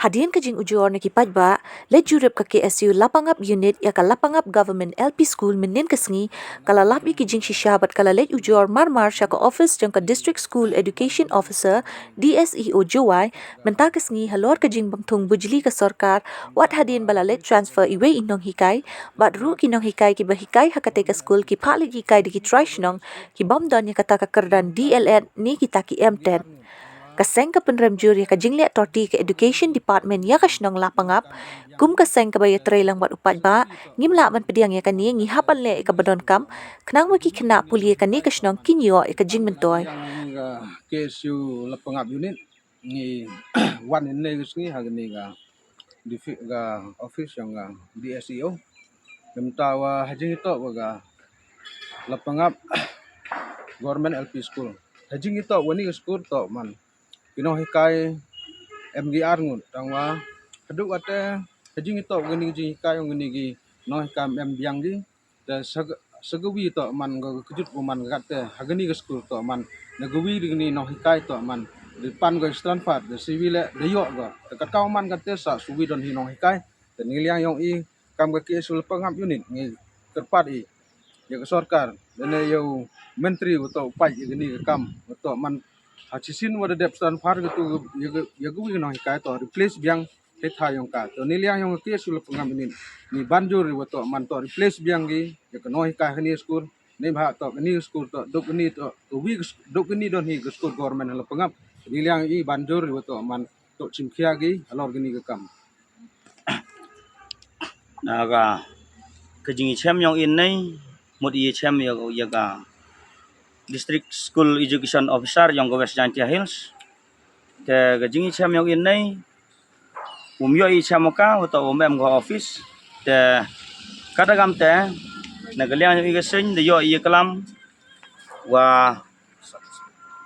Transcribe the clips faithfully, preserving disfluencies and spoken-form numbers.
Hadien ka jingujor na ki paidbah, leit jurip ka K S U Lapangap Unit ïa ka Lapangap Government L P School mynnin ka sngi, ka la lap ïa ki jingshisha bad ka la leit ujor mar mar sha ka office jong ka District School Education Officer, D S E O Jowai, mynta ka sngi halor ka jingbymthung bujli ka sorkar, wat hadien ba la leit transfer iwei i nonghikai, bad ruh ki nonghikai kiba hikai ha katei ka skul ki phah leit hikai da ki trai shnong, ki bym don ïa kata ka kyrdan D El Ed ne kita ki M Ted. Ka seng ka pynrem jur ïa ka jingleh torti ka Education Department ïa ka shnong Lapangap, kum ka seng kaba ïatrei lang bad u paidbah, ngim lah ban pdiang ïa kane, ngi hap ban leh ïa kaba donkam, khnang ba ki khynnah pule ïa kane ka shnong kin ïoh ïa ka jingmyntoi. Ka K S U Lapangap Unit, ngi wan ïa kane ka sngi ha kane ka difi-, ka office jong ka D S E O. Namar ta wa ha jingïatoh wa ka Lapangap Government L P School. Ha jingïatoh wa kane ka skul toh man ki nonghikai em ki ar ngut, tang wa haduh kata ha jingïatoh wa kane ka jinghikai ong kane ki nonghikai em biang ki. Te sa, sa kawi toh man ka kjut ko man kata ha kane ka skul toh man na kawi kane nonghikai toh man da pan ko transfer da siwi leh da ïoh ko. Te katkam man kata sa suwi don hi nonghikai. Te ngi liang ïong i kam ka K S U Lapangap Unit ngi kyrpad i ïa ka sorkar lane ïa u myntri wa toh u peit ïa kane ka kam wa toh man ha shisien wa da dep transfer ka tu ïa ka, ïa kawi ka nonghikai toh replace biang hei thaw ïong ka. To ngi liang ïong ka K S U Lapangap Unit ngi ban jur wa toh man toh replace biang ki ïa ka nonghikai ha kane ka skul. Neibhah toh kane ka skul toh duk kane toh kawi ka sk-, duk kane don hi ka skul government ha Lapangap. Ngi liang i ban jur wa toh man toh chimkhia ki halor kane ka kam. Na ka, ka jingïachem ïong i nei, mut ïachem ïa, ïa ka District School Education Officer ïong ka West Jaintia Hills. Te ka jingïachem ïong i nei, um ïoh i chem ka, wa toh um em ka office. Te, kata kam te, na ka liang ïong i ka seng, da ïoh i klam, wa,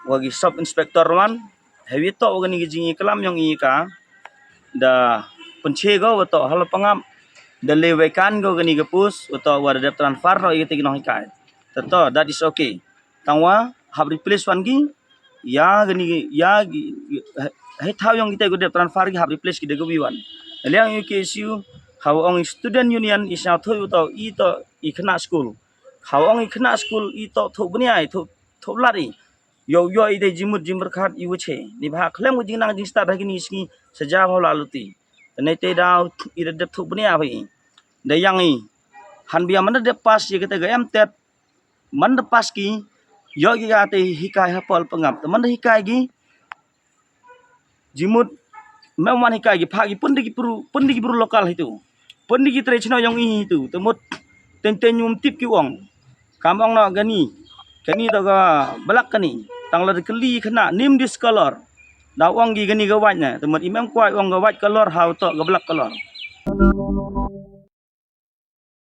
wa ki sub inspector wan, hewi toh wa kane ka jingïaklam ïong i ka, da pynche ko wa toh ha Lapangap, da leh vacant ko kane ka post, wa toh wa da dep transfer noh i kata ki nonghikai. Te to, that is okay. Tang wa, hap replace wan ki, ïa kane, ïa ki, hei thaw ïong kita ko dep transfer ki hap replace ki da kawi wan. Liang ïa ki K S U, hawa ong i student union, i sñiawthooh wa toh, i toh, i khynnah skul. Hawa ong i khynnah skul, i toh, thoh bniah, i toh, thoh lad i. Ïoh, ïoh i dei jingmut jingpyrkhat i wa che. Neibhah khlem ka jingnang jingstad ha kine ki sngi sa jaw ha la luti. Te nei te daw i da dep thoh bniah phi. Da ïang i. Han bia man da dep pass ïa kata ka M Tet. Man da pass ki. Ïoh ki kata hikai ha pol pangap. Te man da hikai ki. Jingmut, mem wan hikai ki phah ki pynde ki bru, pynde ki bru local hitu. Pynde ki traditional ïong i hitu. Te mut, teng teng um tip ki ong. Kam ong noh kani. Kani to ka black kani. Tang la kylli khynnah, name this color. Da ong ki kani ka white ne. Te mut i mem kwai ong ka white color, ha u to ka black color.